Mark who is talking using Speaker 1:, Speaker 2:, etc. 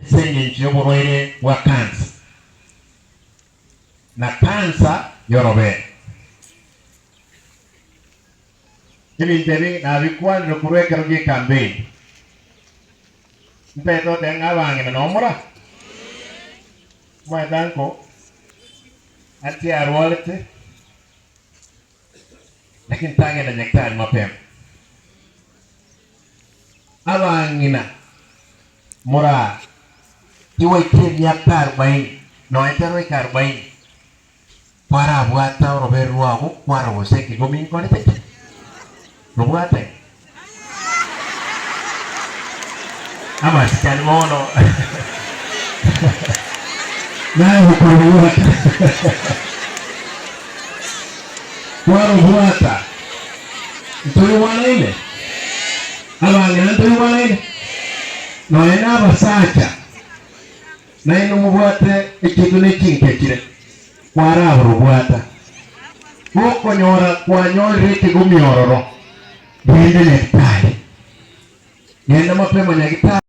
Speaker 1: Ase engencho y'oborwaire bwa kansa na kansa y'orobere. Ebinto ebi nabikwanire korwa ekero gi'ekambeini. Ntagete goteba ng'a abang'ina nomora? Omanyete anko atie arwarete lakini tagenda nyagetari mapema. Abang'ina moraa tigoika emiaka arubaini, nonya teroika arubaini, kwarabwata orobere rwago kwarogosa ekegomi nkorete ki? Robwate amasikani bono naye okorobwata kwarobwata ntoigwanaine? Abang'ina ntoigwanaine? Nonya na abasacha nainwe mobwate echintu ne chinke chire kwaraborobwata. Gokonyora kwanyorire ekegumi ororo, genda Nyagetari. Genda mapema Nyagetari.